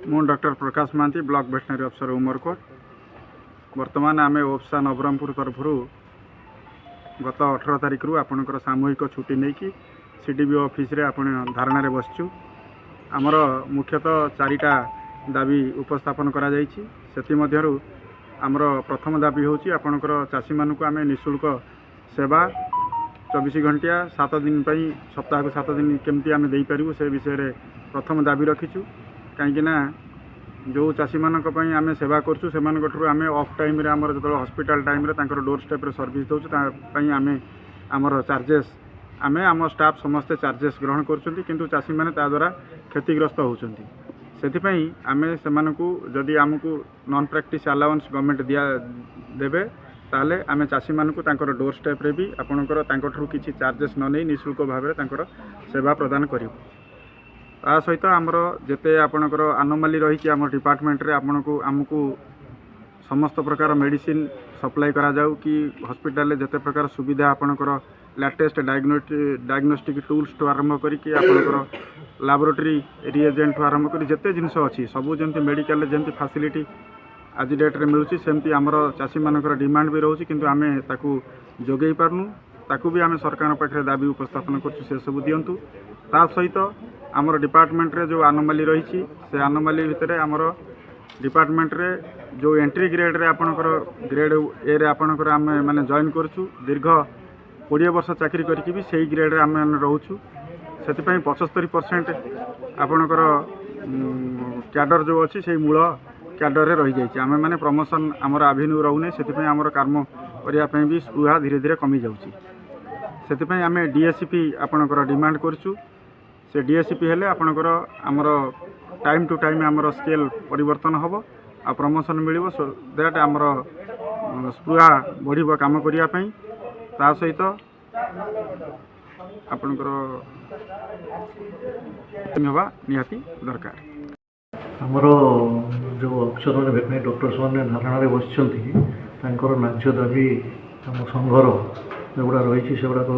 ମୁଁ doctor Prakash Mohanty, block veterinary officer, Umerkote. ବର୍ତ୍ତମାନ ଆମେ ଓପ୍ସା ନବରଙ୍ଗପୁର ତରଫରୁ ଗତ 18 ତାରିଖରୁ ଆପଣଙ୍କର ସାମୂହିକ ଛୁଟି ନେଇକି ସିଡିପିଓ ଅଫିସରେ ଆପଣ ଧାରଣାରେ ବସିଛୁ। ଆମର ମୁଖ୍ୟତଃ ଚାରିଟା ଦାବି ଉପସ୍ଥାପନ କରାଯାଇଛି। ସେଥିମଧ୍ୟରୁ ଆମର ପ୍ରଥମ ଦାବି ହେଉଛି, ଆପଣଙ୍କର ଚାଷୀମାନଙ୍କୁ ଆମେ ନିଃଶୁଳ୍କ ସେବା 24 ଘଣ୍ଟିଆ 7 ଦିନ ପାଇଁ, ସପ୍ତାହକୁ 7 ଦିନ କେମିତି ଆମେ ଦେଇପାରିବୁ, ସେ ବିଷୟରେ ପ୍ରଥମ ଦାବି ରଖିଛୁ। କାହିଁକିନା ଯେଉଁ ଚାଷୀମାନଙ୍କ ପାଇଁ ଆମେ ସେବା କରୁଛୁ, ସେମାନଙ୍କଠାରୁ ଆମେ ଅଫ୍ ଟାଇମ୍ରେ, ଆମର ଯେତେବେଳେ ହସ୍ପିଟାଲ ଟାଇମ୍ରେ ତାଙ୍କର ଡୋର୍ ଷ୍ଟେପ୍ରେ ସର୍ଭିସ୍ ଦେଉଛୁ, ତା ପାଇଁ ଆମେ ଆମର ଚାର୍ଜେସ୍, ଆମେ ଆମ ଷ୍ଟାଫ୍ ସମସ୍ତେ ଚାର୍ଜେସ୍ ଗ୍ରହଣ କରୁଛନ୍ତି। କିନ୍ତୁ ଚାଷୀମାନେ ତା ଦ୍ୱାରା କ୍ଷତିଗ୍ରସ୍ତ ହେଉଛନ୍ତି। ସେଥିପାଇଁ ଆମେ ସେମାନଙ୍କୁ ଯଦି ଆମକୁ ନନ୍ ପ୍ରାକ୍ଟିସ୍ ଆଲାଉନ୍ସ ଗଭର୍ଣ୍ଣମେଣ୍ଟ ଦେବେ, ତାହେଲେ ଆମେ ଚାଷୀମାନଙ୍କୁ ତାଙ୍କର ଡୋର୍ ଷ୍ଟେପ୍ରେ ବି ଆପଣଙ୍କର ତାଙ୍କଠାରୁ କିଛି ଚାର୍ଜେସ୍ ନ ନେଇ ନିଃଶୁଳ୍କ ଭାବରେ ତାଙ୍କର ସେବା ପ୍ରଦାନ କରିବୁ। ତା ସହିତ ଆମର ଯେତେ ଆପଣଙ୍କର ଆନୋମାଲି ରହିଛି ଆମ ଡିପାର୍ଟମେଣ୍ଟରେ, ଆପଣଙ୍କୁ ଆମକୁ ସମସ୍ତ ପ୍ରକାର ମେଡ଼ିସିନ ସପ୍ଲାଏ କରାଯାଉ କି ହସ୍ପିଟାଲରେ ଯେତେ ପ୍ରକାର ସୁବିଧା, ଆପଣଙ୍କର ଲାଟେଷ୍ଟ ଡାଇଗ୍ନୋଷ୍ଟିକ୍ ଟୁଲ୍ସଠୁ ଆରମ୍ଭ କରିକି ଆପଣଙ୍କର ଲାବୋରେଟୋରୀ ରିଏଜେଣ୍ଟଠୁ ଆରମ୍ଭ କରି ଯେତେ ଜିନିଷ ଅଛି ସବୁ, ଯେମିତି ମେଡ଼ିକାଲରେ ଯେମିତି ଫାସିଲିଟି ଆଜି ଡେଟ୍ରେ ମିଳୁଛି, ସେମିତି ଆମର ଚାଷୀମାନଙ୍କର ଡିମାଣ୍ଡ ବି ରହୁଛି, କିନ୍ତୁ ଆମେ ତାକୁ ଯୋଗାଇ ପାରୁନୁ। ତାକୁ ବି ଆମେ ସରକାରଙ୍କ ପାଖରେ ଦାବି ଉପସ୍ଥାପନ କରୁଛୁ, ସେସବୁ ଦିଅନ୍ତୁ। ତା ସହିତ ଆମର ଡିପାର୍ଟମେଣ୍ଟରେ ଯେଉଁ ଆନୋମାଲି ରହିଛି, ସେ ଆନୋମାଲି ଭିତରେ ଆମର ଡିପାର୍ଟମେଣ୍ଟରେ ଯେଉଁ ଏଣ୍ଟ୍ରି ଗ୍ରେଡ଼ରେ, ଆପଣଙ୍କର ଗ୍ରେଡ଼ ଏରେ ଆପଣଙ୍କର ଆମେ ମାନେ ଜଏନ୍ କରୁଛୁ, ଦୀର୍ଘ 20 ବର୍ଷ ଚାକିରି କରିକି ବି ସେଇ ଗ୍ରେଡ଼ରେ ଆମେ ମାନେ ରହୁଛୁ। ସେଥିପାଇଁ 75% ଆପଣଙ୍କର କ୍ୟାଡର ଯେଉଁ ଅଛି, ସେଇ ମୂଳ କ୍ୟାଡରରେ ରହିଯାଇଛି। ଆମେମାନେ ପ୍ରମୋସନ୍ ଆମର ଆଭିନ୍ୟୁ ରହୁନି। ସେଥିପାଇଁ ଆମର କାମ କରିବା ପାଇଁ ବି ସ୍ପୃହା ଧୀରେ ଧୀରେ କମିଯାଉଛି। ସେଥିପାଇଁ ଆମେ ଡିଏସିପି ଆପଣଙ୍କର ଡିମାଣ୍ଡ କରୁଛୁ। ସେ ଡିଏସିପି ହେଲେ ଆପଣଙ୍କର ଆମର ଟାଇମ୍ ଟୁ ଟାଇମ୍ ଆମର ସ୍କେଲ୍ ପରିବର୍ତ୍ତନ ହେବ ଆଉ ପ୍ରମୋସନ୍ ମିଳିବ, ସୋ that ଆମର ସ୍ପୃହା ବଢ଼ିବ କାମ କରିବା ପାଇଁ। ତା ସହିତ ଆପଣଙ୍କର ହେବା ନିହାତି ଦରକାର। ଆମର ଯେଉଁ ଅଫିସରମାନେ, ଭେଟେନାରୀ ଡକ୍ଟର୍ସ ମାନେ ଧାରଣାରେ ବସିଛନ୍ତି, ତାଙ୍କର ନ୍ୟାଯ୍ୟ ଦାବି ଆମ ସଂଘର ଯେଉଁଗୁଡ଼ା ରହିଛି, ସେଗୁଡ଼ାକ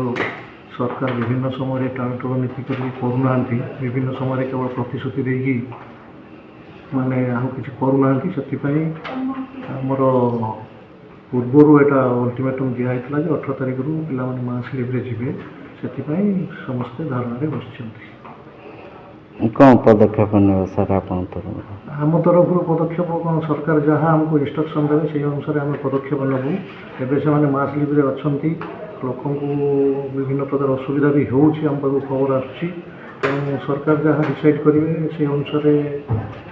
ସରକାର ବିଭିନ୍ନ ସମୟରେ ଟାଳଟୁଳ ନୀତି କରିକି କରୁନାହାନ୍ତି। ବିଭିନ୍ନ ସମୟରେ କେବଳ ପ୍ରତିଶ୍ରୁତି ଦେଇକି ମାନେ ଆଉ କିଛି କରୁନାହାନ୍ତି। ସେଥିପାଇଁ ଆମର ପୂର୍ବରୁ ଏଇଟା ଅଲ୍ଟିମେଟମ୍ ଦିଆହେଇଥିଲା ଯେ 18 ତାରିଖରୁ ପିଲାମାନେ ମାସ୍ ଲିଭ୍ରେ ଯିବେ। ସେଥିପାଇଁ ସମସ୍ତେ ଧାରଣାରେ ବସିଛନ୍ତି। କ'ଣ ପଦକ୍ଷେପ ନେବେ ସାର୍ ଆପଣଙ୍କ ତରଫରୁ? ଆମ ତରଫରୁ ପଦକ୍ଷେପ କ'ଣ, ସରକାର ଯାହା ଆମକୁ ଇନଷ୍ଟ୍ରକ୍ସନ୍ ଦେବେ, ସେଇ ଅନୁସାରେ ଆମେ ପଦକ୍ଷେପ ନେବୁ। ଏବେ ସେମାନେ ମାସ୍ ଲିଭ୍ରେ ଅଛନ୍ତି। ଲୋକଙ୍କୁ ବିଭିନ୍ନ ପ୍ରକାର ଅସୁବିଧା ବି ହେଉଛି, ଆମ ପାଖକୁ ଖବର ଆସୁଛି। ତେଣୁ ସରକାର ଯାହା ଡିସାଇଡ଼୍ କରିବେ, ସେଇ ଅନୁସାରେ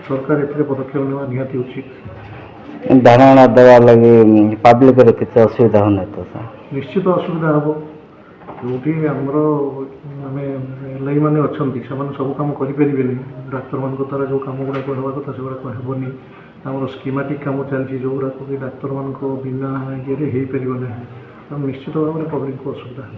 ସରକାର ଏଥିରେ ପଦକ୍ଷେପ ନେବା ନିହାତି ଉଚିତ। ଧାରଣା ଦେବା ଲାଗି ପବ୍ଲିକରେ କିଛି ଅସୁବିଧା ହେଉନାହିଁ ତ ସାର୍? ନିଶ୍ଚିତ ଅସୁବିଧା ହେବ। ଯେଉଁଠି ଆମର ଆମେ ଏଲ୍ ମାନେ ଅଛନ୍ତି, ସେମାନେ ସବୁ କାମ କରିପାରିବେନି। ଡାକ୍ତରମାନଙ୍କ ଦ୍ୱାରା ଯେଉଁ କାମ ଗୁଡ଼ାକ ହେବା କଥା, ସେଗୁଡ଼ାକ ହେବନି। ଆମର ସ୍କିମାଟିକ୍ କାମ ଚାଲିଛି, ଯେଉଁଗୁଡ଼ାକ କି ଡାକ୍ତରମାନଙ୍କ ବିନା ଇଏରେ ହେଇପାରିବ ନାହିଁ। ତେଣୁ ନିଶ୍ଚିତ ଭାବରେ ପବ୍ଲିକକୁ ଅସୁବିଧା ହେବ।